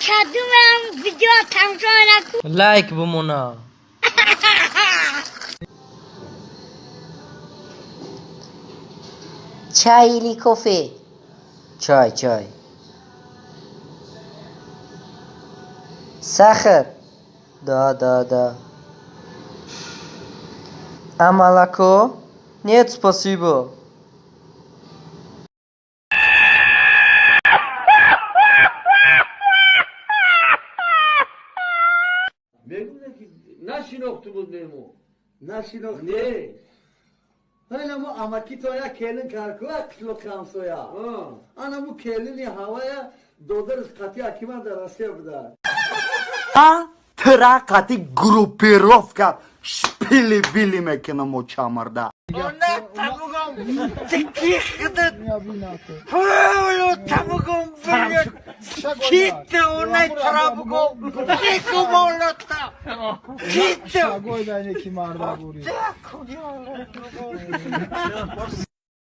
Кадумам видео тамошо накун. Лайк бимона. Чай или кофе? Чай, чай. Сахар? Да. А молоко? Нет, спасибо. Мегуфтам, ки нашинохту буд меҳмон. Нашинохт? Не. Анамо амакито я келин каркуя қишлоқи ҳамсоя. Анамо келини ҳавая додарш қати акима дар Россия буда. Тра қати группировка шпили били мекунам, очамарда.